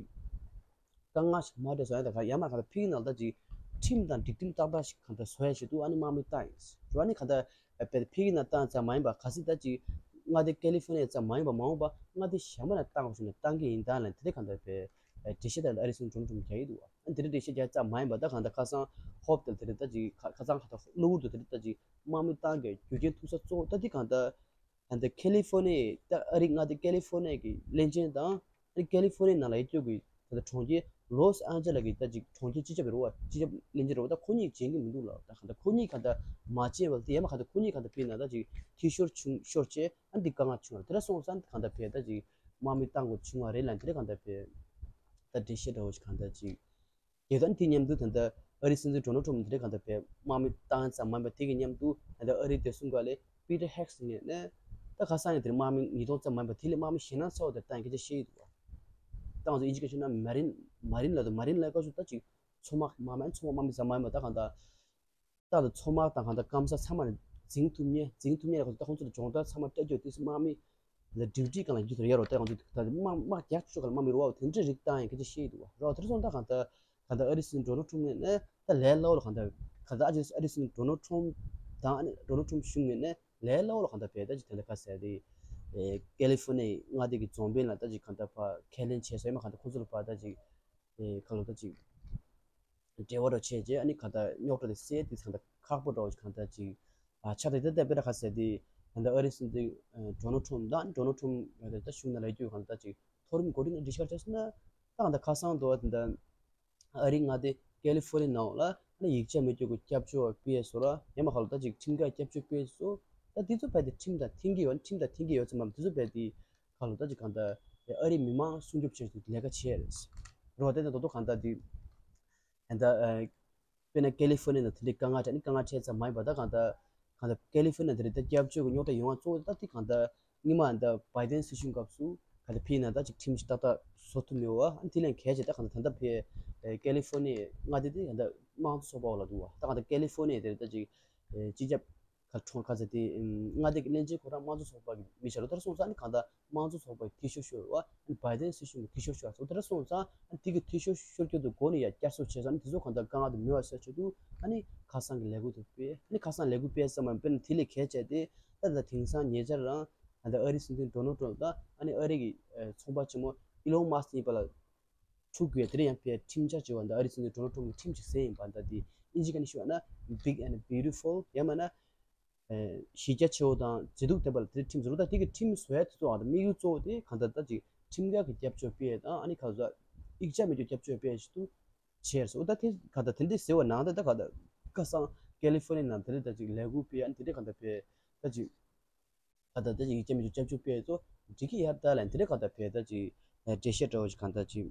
དཀའ་ངལ་ཞིག་མ་སྤྲད་སོང་ཡ་ད་ག་ཡ་མ་ག་ད་ཕ་གི་ནང་ད་ཅིག་ཁྲིམས་དང་སྒྲིག་ཁྲིམས་ཏག་ཏག་ཞིག་ག་ད་བཟོ་ཡ་ཞིག་འདུག་ཨ་ནི་དམག་མི་བཏང་ཡིན་རོ། ཨ་ནི་ག་ད་བས་ཕ་གི་ནང་བཏང་ཙམ་མ་ཡིན་པ་ག་སྲིད་ད་ཅིག་མངའ་སྡེ་ཀེ་ལི་ཧྥོ་ནི་ཡ་ཙམ་མ་ཡིན་པ་མ་འོངས་པ་མངའ་སྡེ་གཞན་པ་ནས་བཏང་དགོས་བྱུང་ན་བཏང་གི་ཡིན་ད་ལན་དེ་འདྲ་ག་ད་བས་འགྲེལ་བཤད་ད་ཨ་རི་སྲིད་འཛིན་ཌོ་ནལ་ཊམ་རྒྱག་གི་འདུག་ཨ་ནི་དེ་འདྲ་འགྲེལ་བཤད་རྒྱག་ཙམ་མ་ཡིན་པ་ད་ག་ད་ཁ་སང་ཧོབ་དེ་དེ་འདྲ་ད་ཅིག་ཁ་ཁ་སང་ག་ད་གློ་བུར་དུ་དེ་འདྲ་ད་ཅིག་དམག་མི་བཏང་གས་རྒྱུ་རྐྱེན་ཐུག་ས་གཙོ་བོ་ད་འདི་ག་ད། ད་ལྟ་ཁེ་ལི་ཧྥོ་ནི་ཡའི་ད་ཨ་རི་མངའ་སྡེ་ཁེ་ལི་ཧྥོ་ནི་ཡ་གི་བློན་ཆེན་དང་ཨ་རི་ཁེ་ལི་ཧྥོ་ནི་ཡའི་ནང་ལ་ཡོད་རྒྱུ་གི་ད་ལྟ་གྲོང་ཁྱེར་ལོས་ཨན་ཇེ་ལེ་གི་ད་ཅིག་གྲོང་ཁྱེར་སྤྱི་ཁྱབ་རེད་བ། སྤྱི་ཁྱབ་བློན་ཆེན་རེད་བ། ད་ཁོ་གཉིས་བྱེད་ཀྱི་མི་འདུག་ལ། ད་ག་ད་ཁོ་གཉིས་ག་ད་མ་བྱས་པ་དེ་ཡ་མ་ག་ད་ཁོ་གཉིས་ག་ད་ཕི་ན་ད་ཅིག་འཐུས་ཤོར་བྱུང་ཤོར་བྱས་ཨ་འདི་དཀའ་ངལ་བྱུང་བ་དེ་འདྲ་སོང་ཙང་ག་ད་ཕི་ད་ཅིག་དམག་མི་བཏང་དགོས་བྱུང་བ་རེད་ལ་དེ་འདྲ་ག་ད་ཕི་ད་འགྲེལ་བཤད་འདྲ་བོ་ཞིག་ག་ད་ཅིག་རྒྱལ་ཁབ་དེ་མཉམ་དུ་ད་ལྟ་ཨ་རིའི་སྲིད་འཛིན་ཌོ་ནལ་ཊམ་དེ་འདྲ་གང་ལྟར་བས་དམག་མི་བཏང་ཙམ་མ་ཡིན་པ་དེ་གི་མཉམ་དུ་ད་ལྟ་ཨ་རིའི་བདེ་སྲུང་སྒང་ལས་པི་ཊར་ཧེག་སི་ངོས་ནས་ད་ཁ་སང་ཡང་དེར་དམག་མི་ཉིས་སྟོང་ཙམ་མ་ཡིན་པ་དེ་ལས་དམག་མི་ཞེད་སྣང་ཚ་བོ་དེར་བཏང་སྐད་ཆ་བཤད་ཡོད་འདུག་ད་ང་ཚོ་དབྱིན་ཇི་སྐད་ཆ་ན་མ་རིན་མ་རིན་ལབ་འདུག་མ་རིན་ལབ་སྐབས་སུ་ད་ཅིག་མཚོ་དམག་མ་མ་མཚོ་དམག་དམག་མི་ཙམ་མ་ཡིན་པ་ད་གང་ལྟར། ཏག་ཏག་མཚོ་དམག་དང་གང་ལྟར་སྐམ་ས་ཚང་མ་ནས་འཛིང་ཐུབ་མཁན་འཛིང་ཐུབ་མཁན་ལ་ཁོ་ཚོ་ད་ཁོང་ཚོ་ལ་སྦྱོང་བརྡར་ཚང་མ་སྤྲད་རྒྱུ་དུས་སུ་དམག་མི་ལ་ཌིའུ་ཊི་སྒང་ལ་རྒྱུ་དེར་ཡོད་རོགས་ཏེ་ཁོང་ཚོ་ད་དམག་དམག་རྒྱག་ཆོག་ག་ལ་དམག་མི་རུ་བ་དེ་འདྲའི་རིགས་བཏང་ཡང་སྐད་ཆ་བཤད་ཡི་འདུག་བ་རོགས་དེར་སོང་ད་གང་ལྟར་གང་ལྟར་ཨ་རི་སྲིད་འཛིན་ཌོ་ནལ་ཊམ་ནས་ནས་ད་ལས་སླ་བོ་ལ་གང་ལྟར་གང་ལྟར་ཨ་ཅེ་ཨ་རི་སྲིད་འཛིན་ཌོ་ནལ་ཊམ་དང་ཨ་ནི་ཌོ་ནལ་ཊམ་གཞུང་ངོས་ནས་ལས་སླ་བོ་ལ་གང་ལྟར་བས་ད་ཅིག་དེ་འདྲ་ཁ་གསལ་དེ་ཀེ་ལི་ཧྥོ་ནི་ཡའི་མངའ་སྡེ་གི་རྫོང་དཔོན་ལ་ད་ཅིག་གང་ལྟར་ཕ་ཁས་ལེན་བྱས་སོ་ཡ་མ་གང་ལྟར་ཁོང་ཚོ་ལ་ཕ་ད་ཅིག་ཁ་ལོ་ད་ཅིག་འབྲེལ་བ་འདྲ་བྱས་རྗེས་ཨ་ནི་གང་ལྟར་རྙོག་དྲ་དེ་སེལ་ཏེ་གང་ལྟར་ཁག་པོ་འདྲ་བོ་གང་ལྟར་ཅིག་ཨ་ཆགས་ཏེ་ད་ལྟ་དཔེར་ན་ཁ་གསལ་ཏེ་ད་ལྟ་ཨ་རི་སྲིད་འཛིན་ཌོ་ནལ་ཊམ་དང་ཌོ་ནལ་ཊམ་ད་གཞུང་ནང་ལ་ཡོད་རྒྱུ་གང་ལྟར་ཅིག་མཐོ་རིམ་འགོ་ཁྲིད་ནང་འགྲིག་ཤར་བྱས་སོང་ན་ད་གང་ལྟར་ཁ་སང་དུ་ད་ལྟ་ཨ་རི་མངའ་སྡེ་ཀེ་ལི་ཧྥོ་ནི་ནང་ལ་ཨ་ནི་ཡིག་ཆ་མེད་རྒྱུ་གི་སྐྱབས་བཅོལ་བ་སྤེལ་སོ་ར་ཡང་མ་ཁ་ལོ་ད་ཅིག་ཁྲིམས་འགལ་སྐྱབས་བཅོལ་སྤེལ་སོ་ད་དེ་ཚོ་བས་ཏེ་ཁྲིམས་དང་མཐུན་གྱི་ཡོད་ཁྲིམས་དང་མཐུན་གྱི་ཡོད་ཚད་མ་དེ་ཚོ་བས་ཏེ་ཁ་ལོ་ད་ཅིག་གང་ལྟར་ཨ་རི་མི་མང་སྲུང་སྐྱོབ་བྱས་ཏེ་ལས་ཀ་བྱས་རེད། རོ་དེ་ནས་དོ་དོ་གང་ལྟར་དེ་གང་ལྟར་དཔེར་ན་ཀེ་ལི་ཧྥོ་ནི་ནང་དེ་འདྲའི་དཀའ་ངལ་འཕྲད་ནི་དཀའ་ངལ་འཕྲད་ཙམ་མ་ཡིན་པ་ད་གང་ལྟར་གང་ལྟར་ཀེ་ལི་ཧྥོ་ནི་ནང་དེ་འདྲའི་ད་སྐྱབས་བཅོལ་གྱི་རྙོག་དྲ་ཡོང་བ་གཙོ་བོ་ད་དེ་གང་ལྟར་སྔོན་མ་ད་བྷའི་ཌེན་སྲིད་གཞུང་སྐབས་སུ་གང་ལྟར་ཕི་ན་ད་ཅིག་ཁྲིམས་ཞིག་ཏག་ཏག་བཟོ་ཐུབ་མེད་པ་ཨ་ནི་དེ་ལས་གལ་ཆེ་ད་གང་ལྟར་ད་ལྟ་ཕི་ཀེ་ལི་ཧྥོ་ནི་མངའ་སྡེ་དེ་གང་ལྟར་དམངས་གཙོ་ཚོགས་པ་འོག་ལ་འདུག་བ་ད་གང་ལྟར་ཀེ་ལི་ཧྥོ་ནི་དེ་ད་ཅིག་སྤྱི་ཁྱབ་ཁ་གྲོང་ཁ་ཚ་དེ་མངའ་སྡེ་གི་བློན་ཆེན་ཁོ་རང་དམངས་གཙོ་ཚོགས་པ་གི་མི་ཤར་ལོ་དེར་སོང་ཙང་ནི་གང་ལྟར་དམངས་གཙོ་ཚོགས་པའི་འཐུས་ཤོར་ཤོར་བ་ཨ་ནི་བྷའི་ཌེན་སྲིད་གཞུང་གི་འཐུས་ཤོར་ཤོར་བ་སོང་དེར་སོང་ཙང་ཨ་ནི་དེ་གི་འཐུས་ཤོར་ཤོར་རྒྱུ་དུ་སྒོ་ནས་ཡ་བསྐྱར་གསོ་བྱས་ཙང་ནི་དེ་ཚོ་གང་ལྟར་དཀའ་ངལ་དུ་མི་བ་ཟེར་ཆེད་དུ་ཨ་ནི་ཁ་སང་གི་ལས་འགུལ་དུ་སྤེལ་ཨ་ནི་ཁ་སང་ལས་འགུལ་སྤེལ་ཙམ་མ་དཔེར་ན་དེ་ལས་གལ་ཆེ་དེ་ད་ད་དེང་སང་ཉེ་ཆར་རང་ད་ལྟ་ཨ་རི་སྲིད་འཛིན་ཌོ་ནལ་ཊམ་དང་ཨ་ནི་ཨ་རི་གི་ཚོང་པ་ཆེན་མོ་ཨི་ལོན་མཱ་སི་ཡིན་པ་ལ། ཐུག་དགོས་དེ་རིང་ཡང་ཕའི་ཁྲིམས་འཆར་བྱས་པ་འདི་ཨ་རི་སྲིད་འཛིན་ཌོ་ནལ་ཊམ་གྱི་ཁྲིམས་ཤིག་གསན་ཡིན་པ་འདི་དེ་ཨིན་ཇི་སྐད་ནས་ཞུས་པ་ན་big and beautiful ཡང་མིན་ན་གཞི་རྒྱ་ཆེ་བོ་དང་མཛེས་སྡུག་ལྡན་པ་ལ་དེ་ཁྲིམས་ཟེར་བ་ད་དེ་གི་ཁྲིམས་བཟོ་ཡ་དེ་ཚོ་ཨ་ད་དམིགས་ཡུལ་གཙོ་བོ་དེ་གང་ལྟར་ད་ཅིག་ཁྲིམས་འགལ་གྱི་སྐྱབས་བཅོལ་སྤེལ་ཡ་དང་ཨ་ནི་གང་ཟག་ཡིག་ཆ་མེད་རྒྱུ་སྐྱབས་བཅོལ་སྤེལ་ཡ་ཞིག་ཏུ་བྱས་སོ། ད་དེ་གང་ལྟར་དེ་འདྲས་ཟེར་བ་ནང་ད་ད་གང་ལྟར་ཁ་སང་ཀེ་ལི་ཧྥོ་ནི་ཡ་ནང་དེ་འདྲས་ད་ཅིག་ལས་འགུལ་སྤེལ་ཡ་ཨ་ནི་དེ་འདྲས་གང་ལྟར་སྤེལ་ད་ཅིག་ཨ་ད་ད་ཅིག་ཡིག་ཆ་མི་ཆོག་སྐྱབས་བཅོལ་སྤེལ་ཚོ་འགྲིག་གི་ཡར་ལྟ་ལ་དེ་འདྲ་གང་ལྟར་བས་ད་ཅིག་འགྲེལ་བཤད་འདྲ་བོ་ཞིག་གང་ལྟར་ཅིག་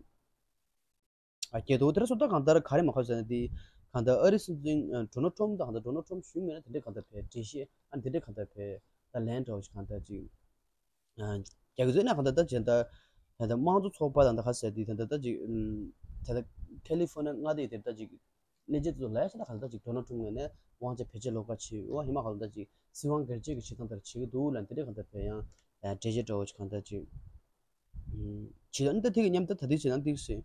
ཨ་སྐྱེ་འདུག་དེ་ར་སོ་ད་གང་ལྟར་ག་རེ་མ་ཁ་ཟེར་ན་དེ་གང་ལྟར་ཨ་རི་སྲིད་འཛིན་ཌོ་ནལ་ཊམ་དང་གང་ལྟར་ཌོ་ནལ་ཊམ་གཞུང་ངོས་ནས་དེ་འདྲ་གང་ལྟར་བས་འགྲེལ་བཤད་ཨ་དེ་འདྲ་གང་ལྟར་བས་ད་ལན་འདྲ་བོ་ཞིག་གང་ལྟར་ཅིག་རྒྱག་གི་ཟེར་ན་གང་ལྟར་ད་ཅི་ད་ད་ལྟ་དམངས་གཙོ་ཚོགས་པ་དང་ད་ག་ཟེར་དེ་ད་ལྟ་ད་ཅིག་ད་ལྟ་ཁེ་ལི་ཧྥོ་ནི་ཡ་མངའ་སྡེ་དེ་ད་ཅིག་གནས་ཚུལ་དེ་ཚོ་ལས་ཤ་ད་ག་ལ་ད་ཅིག་ཌོ་ནལ་ཊམ་ངོས་ནས་དབང་ཆ་བེད་སྤྱོད་ལོག་པ་བྱས་ཡོད་ཧི་མ་ག་ལ་ད་ཅིག་སྲིད་དབང་སྒེར་གཅོད་ཀྱི་བྱེད་སྟངས་ལྟར་བྱེད་ཀྱི་འདུག་ལ་དེ་འདྲས་གང་ལྟར་བས་ཡང་འགྲེལ་བཤད་འདྲ་བོ་ཅིག་གང་ལྟར་ཅིག་བྱེད་ད་ནི་ད་དེ་གི་མཉམ་ད་ད་དེ་བྱེད་ན་འདི་ཟེར་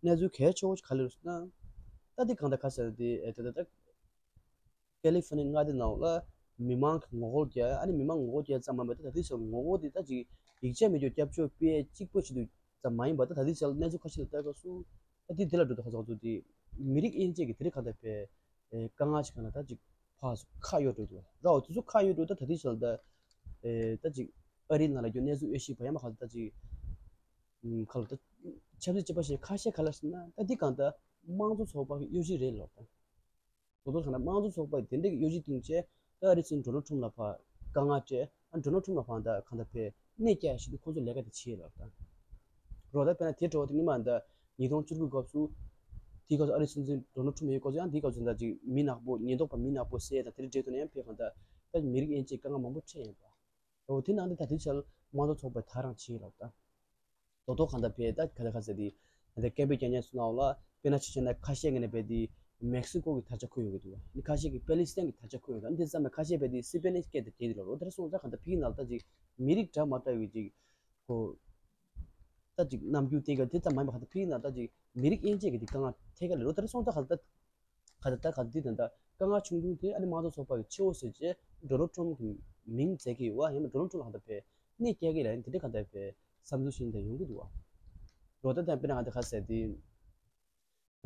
གནས་ཚུལ་གལ་ཆེ་བོ་ཅིག་ག་ལེར་ཟེར་ན་ད་དེ་གང་ལྟར་ག་ཟེར་དེ་ད་ད་ད་ཀེ་ལི་ཧྥོ་ནི་ཡ་མངའ་སྡེ་ནང་ལ་མི་མང་གི་ངོ་རྒོལ་རྒྱག་ཨ་ནི་མི་མང་ངོ་རྒོལ་རྒྱག་ཙམ་མ་ཡིན་པར་ད་ད་དེ་ཚོ་ངོ་རྒོལ་དེ་ད་ཅིག་ཡིག་ཆ་མེད་རྒྱུ་སྐྱབས་བཅོལ་སྤེལ་གཅིག་པོ་ཞིག་ཏུ་ཙམ་མ་ཡིན་པར་ད་ད་ལྟའི་ཆར་གནས་ཚུལ་ཁ་ཤས་ལ་ལྟ་སྐབས་སུ་ད་དེ་དེ་ལ་འགྲོ་ད་ཁ་ཚོགས་ཚོ་དེ་མི་རིགས་དབྱེ་འབྱེད་ཀྱི་དེ་རིགས་ག་ད་པའི་དཀའ་ངལ་ཞིག་ག་ན་ད་ཅིག་ཕར་ཚུར་ཁ་གཡོག་འགྲོ་འདུག་ར་འོ་དེ་ཚོ་ཁ་གཡོག་འགྲོ་ད་ད་ལྟའི་ཆར་ད་ད་ཅིག་ཨ་རིའི་ནང་ལ་རྒྱུ་གནས་ཚུལ་དབྱེ་ཞིབ་པ་ཡང་མ་ཁ་ད་ཅིག་ཁ་ལ་ད་ཆབ་སྲིད་དཔྱད་པ་ཞིག་ཁ་ཤས་ག་ལ་ཟེར་ན་ད་འདི་གང་ད་དམངས་གཙོ་ཚོགས་པ་གི་གཡོ་ཇུས་རེད་ལོ་ད། དོ་དོ་གང་ལ་དམངས་གཙོ་ཚོགས་པ་དེ་འདྲའི་གཡོ་ཇུས་བཏིང་བྱས་ད་ཨ་རི་སྲིད་འཛིན་ཌོ་ནལ་ཊམ་ལ་ཕར་དཀའ་ངལ་སྤྲད་ཨ་ཌོ་ནལ་ཊམ་ལ་ཕར་ད་གང་ལྟར་ཕར་གནས་སྐྱེལ་ཞིག་ཏུ་ཁོ་ཚོ་ལས་ཀ་དེ་བྱེད་ལབ་ད། རོ་ད་དཔེར་ན་དེ་འདྲ་བོ་དེ་སྔོན་མ་ད་ཉིས་སྟོང་བཅུ་དགུ་སྐབས་སུ་དེའི་སྐབས་སུ་ཨ་རིའི་སྲིད་འཛིན་ཌོ་ནལ་ཊམ་ཡོད་སྐབས་སུ་ཡང་དེའི་སྐབས་སུ་ད་ཅིག་མི་ནག་པོ་ཉེན་རྟོག་པ་མི་ནག་པོ་བསད་དང་དེ་འདྲ་འདྲ་བོ་དེ་ནས་ཡང་ཕེབས་གང་ད་ད་མི་རིགས་དབྱེ་འབྱེད་དཀའ་ངལ་མང་པོ་འཕྲད་ཡིན་པ། འོ་དེ་ནང་དེ་ད་དེ་ཆར་དམངས་གཙོ་ཚོགས་པས་ད་རང་བྱེད་ལབ་ད། དོ་དོ་གང་ལྟར་བས་ད་ག་ལ་ག་ཟེར་དེ་ད་སྐད་འབོད་རྒྱག་མཁན་ཚོ་ནང་ལ་དཔེར་ན་ཆ་བཞག་ན་ཁ་ཤས་ཀྱི་ནས་བས་དེ་མེག་སི་ཀོ་གི་དར་ཆ་འཁོད་ཡོད་ཀྱི་འདུག་ཨ་ནི་ཁ་ཤས་ཀྱི་པེ་ལི་སི་ཐན་གྱི་དར་ཆ་འཁོད་ཡོད་ཀྱི་འདུག་ཨ་ནི་དེ་ཙམ་མ་ཁ་ཤས་བས་དེ་སི་པེ་ནི་སྐད་དེ་རྒྱལ་དེ་ལ་རོ་དེར་སོང་ཙང་གང་ལྟར་ཕ་གི་ནང་ལ་ད་ཅིག་མི་རིགས་འདྲ་མ་འདྲ་བའི་ཅིག་ཁོ་ད་ཅིག་རྣམ་འགྱུར་བསྟན་གྱི་དེ་ཙམ་མ་ཡིན་པ་གང་ལྟར་ཕ་གི་ནང་ད་ཅིག་མི་རིགས་དབྱེ་འབྱེད་ཀྱི་དེ་དཀའ་ངལ་ཐད་ཀ་ལ་རོ་དེར་སོང་ཙང་གང་ལྟར། ག་ད་ལྟ་ག་འདི་དང་ད་དཀའ་ངལ་ཆུང་ཆུང་དེ་ཨ་ནི་དམངས་གཙོ་ཚོགས་པ་གི་ཆེ་བོ་ཟེར་བྱས་ཌོ་ནལ་ཊམ་གི་མིང་བརྩི་གི་ཡོད་བ། ཡང་ན་ཌོ་ནལ་ཊམ་ལ་ག་ད་བས་གནས་སྐྱེལ་གི་ལ་ཡིན་དེ་འདྲ་ག་ད་བས་བསམ་ཚུལ་ཞིག་འདི་ཡོང་གི་འདུག་བ། རོ་ད་ད་དཔེར་ན་ག་ད་ག་ཟེར་དེ་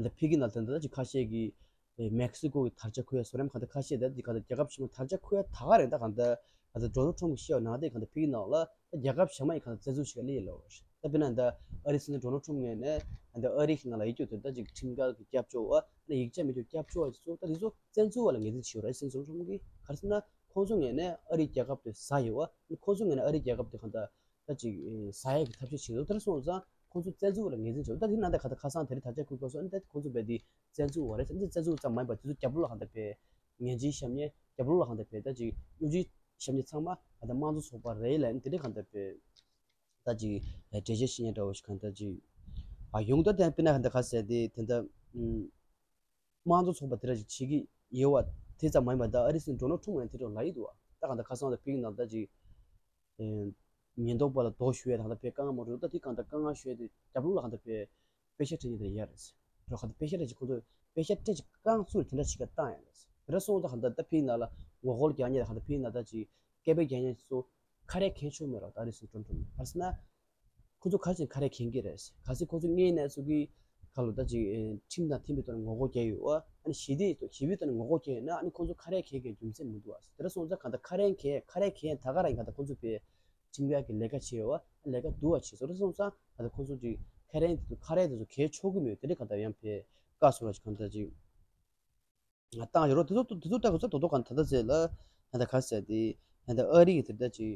ད་ཕ་གི་ནང་ད་ད་ཅིག་ཁ་ཤས་ཀྱི་མེག་སི་ཀོ་གི་དར་ཆ་འཁོད་ཡ་བཟོ་རིམ་ག་ད་ཁ་ཤས་ད་ཅིག་ག་ད་རྒྱལ་ཁབ་ཕྱི་མ་དར་ཆ་འཁོད་ཡ་ད་ག་རེད་ད་ག་ད་ག་ད་ཌོ་ནལ་ཊམ་གི་བཤད་པ་ནང་དེ་ག་ད་ཕ་གི་ནང་ལ་ད་རྒྱལ་ཁབ་གཞན་མ་ཡི་ག་ད་བཙན་འཛུལ་ཞིག་ག་སླེབས་ཡོད་ལ་བ། ད་དཔེར་ན་ད་ཨ་རིའི་སྲིད་འཛིན་ཌོ་ནལ་ཊམ་ངོས་ནས་ད་ཨ་རི་གི་ནང་ལ་ཡིག་སྐྱོར་དེ་ད་ཅིག་ཁྲིམས་འགལ་གྱི་སྐྱབས་བཅོལ་བ་ཨ་ནི་ཡིག་ཆ་མེད་ཀྱི་སྐྱབས་བཅོལ་བ་ཚོ་ད་དེ་ཚོ་བཙན་འཛུལ་བ་ལ་ངོས་འཛིན་བྱེད་ཡོད་རེད། སྲིད་འཛིན་ཌོ་ནལ་ཊམ་གྱིས་ག་རེ་ཟེར་ན་ཁོང་ཚོ་ངོས་ནས་ཨ་རིའི་རྒྱལ་ཁབ་དེ་ཟ་ཡོད་བ། ཨ་ནི་ཁོང་ཚོ་ངོས་ནས་ཨ་རིའི་རྒྱལ་ཁབ་དེ་གང་ལྟར་ད་ཅིག་ཟ་ཡག་གི་ཐབས་ཤེས་བྱེད་ཡོད། དེར་སོང་ཙང་ཁོང་ཚོ་བཙན་འཛུལ་བ་ལ་ངོས་འཛིན་བྱེད་ཡོད། ད་དེ་ནང་ད་ག་ད་ཁ་སང་དེ་རིང་དར་ཆ་འཁོད་སྐབས་སུ་ཨ་ནི་ད་ཁོང་ཚོ་བས་དེ་བཙན་འཛུལ་བ་རེད་ཟེར། འདི་བཙན་འཛུལ་ཙམ་མ་ཡིན་པར་དེ་ཚོ་རྒྱབ་ལོགས་ལ་གང་ལྟར་བས་ངན་ཇིའི་བཤམས་ཉེས་རྒྱབ་ལོགས་ལ་གང་ལྟར་བས་ད་ཅིག་གཡོ་ཇིའི་བཤམས་ཉེས་ཚང་མ་གང་ལྟར་དམངས་གཙོ་ཚོགས་པ་རེད་ལབ་ནས་དེ་འདྲ་གང་ལྟར་བས་ད་ཅིག་འགྲེལ་བཤད་བྱེད་མཁན་འདྲ་བོ་ཞིག་གང་ལྟར་ཅིག་ཨ་ཡོང་ད། དེ་དཔེར་ན་གང་ལྟར་ག་ཟེར་དེ་དེ་འདྲ་དམངས་གཙོ་ཚོགས་པ་དེ་འདྲ་ཞིག་བྱེད་ཀྱི་ཡོད་བ། དེ་ཙམ་མ་ཡིན་པར་ད་ཨ་རིའི་སྲིད་འཛིན་ཌོ་ནལ་ཊམ་ཡང་དེ་འདྲ་ལབ་ཡི་འདུག་བ། ད་གང་ལྟར་ཁ་སང་ད་ཕ་གི་ནང་ད་ཅིག་ཨེ་ཉེན་རྟོག་པ་ལ་རྡོ་གཞུ་ཡས་དང་ད་དཔེ་དཀའ་ངལ་མང་པོ་འདུག་ད་དེ་གང་ལྟར་དཀའ་ངལ་ཞུ་ཡས་དེ་རྒྱབ་ལོགས་ལ་གང་ལྟར་དཔེ་དཔེ་ཆ་སྤྲད་མཁན་དེ་ཡོད་རེད། རོ་གང་ལྟར་དཔེ་ཆ་སྤྲད་ཅིག་ཁོང་ཚོས་དཔེ་ཆ་སྤྲད་ཅིག་རྐང་བཙུགས་དེ་འདྲ་ཞིག་ག་བཏང་ཡོད་རེད། དེ་འདྲ་སོང་ཙང་གང་ལྟར་ད་ཕ་གི་ནང་ལ་ངོ་རྒོལ་རྒྱག་མཁན་དང་གང་ལྟར་ཕ་གི་ནང་ད་ཅིག་སྐད་འབོད་རྒྱག་མཁན་ཚོ་ཁ་རས་གྱོན་ཆོག་མེད་རོ། ད་ཨ་རིའི་སྲིད་འཛིན་ཌོ་ནལ་ཊམ་ག་རེ་ཟེར་ན། ཁོ་ཚོ་ག་རེ་བྱས་ནས་ཁ་རས་གྱོན་གྱི་རེད། གལ་སྲིད་ཁོ་ཚོ་དངོས་གནས་ཚུགས་ཀྱི་ཁ་ལོ་ད་ཅིག་ཨེ་ཁྲིམས་དང་མཐུན་པའི་ཐོག་ནས་ངོ་རྒོལ་རྒྱག་ཡོད་བ། ཨ་ནི་ཞི་བདེ་ཞི་བའི་ཐོག་ནས་ངོ་རྒོལ་རྒྱག་ཡོད་ན་ཨ་ནི་ཁོ་ཚོ་ཁ་རས་གྱོན་གྱི་རྒྱུ་མཚན་མི་འདུག་བ། དེ་འདྲ་སོང་ཙང་གང་ལྟར་ཁ་རས་གྱོན་ཁ་རས་གྱོན་ད་ག་རང་གང་ལྟར་ཁོ་ཚོ་དཔེ་ཁྲིམས་འགལ་གྱི་ལས་ཀ་བྱས་ཡོད་བ། ལས་ཀ་སྡུག་བ་བྱས་སོང་། དེ་འདྲ་སོང་ཙང་གང་ལྟར་ཁོ་ཚོ་ཅིག་ཁ་རས་དེ་ཚོ་ཁ་རས་དེ་ཚོ་གྱོན་ཆོག་གི་མེད། དེ་འདྲ་གང་ལྟར་ཡང་དཔེ་བཀག་སོང་ལ་ཅིག་གང་ལྟར་ཅིག་ང་བཏང་ཡོད་རོགས། དེ་ཚོ་དེ་ཚོ་ལྟ་དགོས་ས་དོ་དོ་གང་ད་ལྟ་ཟེར་ལ་ད་ལྟ་ག་ཟེར་དེ་ད་ལྟ་ཨ་རི་གི་དེ་ལྟ་ཅིག་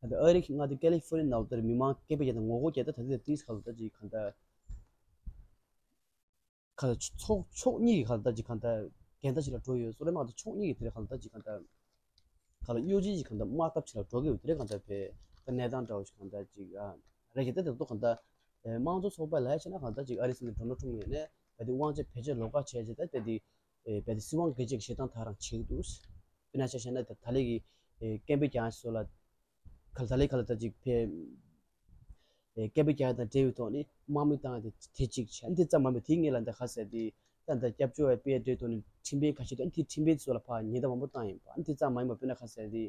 ད་ལྟ་ཨ་རི་གི་མངའ་སྡེ་ཀ་ལི་ཧྥོ་ནི་ཡ་ནང་ལ་དེར་མི་མང་སྐད་འབོད་རྒྱག་དང་ངོ་རྒོལ་རྒྱག་ད་ད་ལྟ་དེ་ཏིས་ག་ལ་ལྟ་ཅིག་གང་ད་ག་ལ་ཕྱོགས་ཕྱོགས་གཉིས་ཀྱི་ག་ལ་ལྟ་ཅིག་གང་ད་འགལ་ཟླ་ཞིག་ལ་འགྲོ་ཡོད་སོ་རེད་མ་གཏོགས་ཕྱོགས་གཉིས་ཀྱི་དེར་ག་ལ་ལྟ་ཅིག་གང་ད་ག་ལ་གཡོ་ཇི་ཞིག་གང་ད་དམག་འཐབ་ཞིག་ལ་འགྲོ་གི་ཡོད་དེ་རེད། གང་ད་བས་ད་གནས་སྟངས་འདྲ་བོ་ཞིག་གང་ད་ཅིག་ཨ་རེད་ཀྱི་ད་དེ་ཚོ་གང་ད་དམངས་གཙོ་ཚོགས་པ་ལ་ཡ་བྱས་ན་གང་ད་ཅིག་ཨ་རི་སྲིད་འཛིན་ཌོ་ནལ་ཊམ་ངོས་ནས་ད་དེ་དབང་ཆ་བེད་སྤྱོད་ལོགས་ཀ་བྱས་རྗེས་ད་དེ་དེ་ཨེ་བས་དེ་སྲིད་དབང་སྒེར་གཅོད་ཀྱི་བྱེད་སྟངས་དག་རང་བྱེད་ཀྱི་འདུག་དཔེར་ན་ཆ་བཞག་ན་ད་ད་ལས་ཀྱི་ཨེ་སྐད་འབོད་རྒྱག་ཡ་སོགས་ལ་ག་ལ་ད་ལས་ག་ལ་ད་ཅིག་ཕེ་ཨེ་སྐད་འབོད་རྒྱག་ཡ་དང་འབྲེལ་བའི་ཐོག་ནས་དམག་མི་བཏང་ཡ་དེ་དེ་གཅིག་བྱས། ཨ་ནི་དེ་ཙམ་མ་ཡིན་པར་དེའི་སྔོན་ལ་ད་ག་ཟེར་དེ་ད་ད་སྐྱབས་བཅོལ་བའི་དཔེ་འབྲེལ་ཐོག་ནས་ཁྲིམས་དཔོན་ཁ་ཤས་དང་ཨ་ནི་དེ་ཁྲིམས་དཔོན་དེ་ཚོ་ལ་ཕར་ཉེན་བརྡ་མང་པོ་བཏང་ཡིན་པ། ཨ་ནི་དེ་ཙམ་མ་ཡིན་པར་དཔེར་ན་ག་ཟེར་དེ་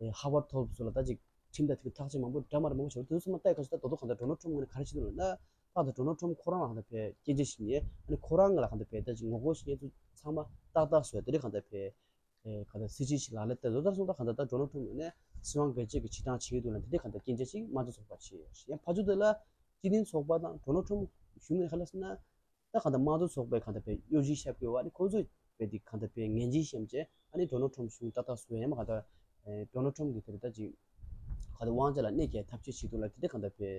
ཨེ་ཧ་ཝར་ཐོབ་ཚོ་ལ་ད་ཅིག་ཁྲིམས་དང་མཐུན་པའི་ཐག་གཅོད་མང་པོ་འདྲ་མ་འདྲ་མང་པོ་བྱུང་། དེ་ཚོ་ཚང་མ་ལྟ་ཡི་ཁ་ཤས་ད་དོ་དོ་གང་ལྟར་ཌོ་ནལ་ཊམ་ངོས་ནས་ག་རེ་བྱེད་འདུག་ལབ་ན། ད་ད་ཌོ་ནལ་ཊམ་ཁོ་རང་ལ་གང་ལྟར་བས་སྐྱོན་བརྗོད་བྱེད་མཁན་ཨ་ནི་ཁོ་རང་ལ་གང་ལྟར་བས་ད་ཅིག་ངོ་རྒོལ་བྱེད་མཁན་ཚོ་ཚང་མ་ཏག་ཏག་བཟོས་དེ་འདྲ་གང་ལྟར་བས་ཨེ་གང་ལྟར་སྲིད་ཇུས་ཤིག་ལག་ལེན་བསྟར་འདུག་ད་སོང་ད་གང་ལྟར་ད་ཌོ་ནལ་ཊམ་ངོས་ནས་སྲིད་དབང་སྒེར་གཅོད་ཀྱི་བྱེད་སྟངས་བྱེད་ཀྱི་འདུག་ལབ་དེ་འདྲ་གང་ལྟར་སྐྱོན་བརྗོད་ཅིག་དམངས་གཙོ་ཚོགས་པ་བྱས་ཡོད། ཡང་ཕར་ཕྱོགས་དེ་ལ་སྤྱི་མཐུན་ཚོགས་པ་དང་ཌོ་ནལ་ཊམ་གཞུང་ངོས་ནས་ག་རེ་ལབ་ཟེར་ན། ད་གང་ལྟར་དམངས་གཙོ་ཚོགས་པས་གང་ལྟར་བས་གཡོ་ཇི་བཤད་དགོས་པ་ནི་ཁོང་ཚོས་བས་འདི་གང་ལྟར་བས་ངན་ཇི་བཤམས་བྱས་ཨ་ནི་ཌོ་ནལ་ཊམ་གཞུང་ཏག་ཏག་བཟོས་ཡང་མ་གང་ལྟར་ཨེ་ཌོ་ནལ་ཊམ་གྱིས་དེར་ད་ཅིག་གང་ལྟར་དབང་ཆ་ལ་གནོད་སྐྱེལ་ཐབས་ཤེས་བྱེད་འདུག་ལ་དེ་འདྲ་གང་ལྟར་བས་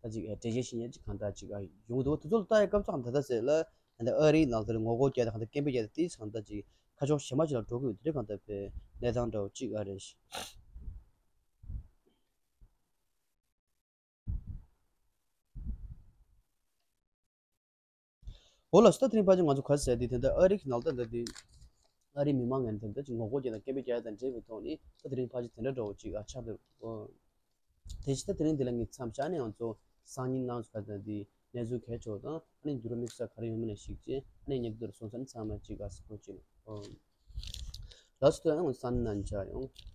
ད་ཅིག་ཨེ་འགྲེལ་བཤད་ཤེས་ཡས་ཅིག་གང་ལྟར་ཅིག་ཨ་ཡོང་གི་འདུག་དེ་ཚོ་ལ་ལྟ་ཡ་སྐབས་སུ་གང་ལྟར་ད་ཟེར་ལ་གང་ལྟར་ཨ་རིའི་ནང་དེར་ངོ་རྒོལ་རྒྱག་དང་གང་ལྟར་སྐད་འབོད་རྒྱག་དང་དེ་གང་ལྟར་ཅིག་ཁ་ཕྱོགས་གཞན་པ་ཅིག་ལ་འགྲོ་གི་ཡོད། དེ་འདྲ་གང་ལྟར་བས་གནས་སྟངས་འདྲ་བོ་ཅིག་ཨ་རེད། འོ་ལགས་སོ། ད་དེ་རིང་ཕལ་ཆེར་ང་ཚོ་ག་རེ་ཟེར་དེ་དེ་འདྲ་ཨ་རི་གི་ནང་ལ་ད་ད་དེ་ཨ་རིའི་མི་མང་ངོས་ནས་ད་ཅིག་ངོ་རྒོལ་རྒྱག་དང་སྐད་འབོད་རྒྱག་ཡ་དང་འབྲེལ་བའི་ཐོག་ནས་ད་དེ་རིང་ཕལ་ཆེར་དེ་འདྲ་འདྲ་བོ་ཅིག་ཨ་ཆགས་འདུག་ཨོ། དེ་བཞིན་ད་དེ་རིང་འདི་ལ་ངས་མཚམས་བཞག་ནས་ང་ཚོ་སང་ཉིན་གནངས་ཚེ་ག་ད་དེ་གནས་ཚུལ་གལ་ཆེ་བ་དང་ཨ་ནི་འགྱུར་བ་དམིགས་བསལ་ག་རེ་ཡོང་མིན་ལ་གཞིགས་བྱས་ཨ་ནི་ཉེ་དུ་སོང་ཙང་ཚང་མ་ཅིག་ཨ་སི་ཀོ་ཅིག་ཨོ། ལགས་སོ། ད་ཡང་སང་ཉིན་ནང་མཇལ་ཡོང་།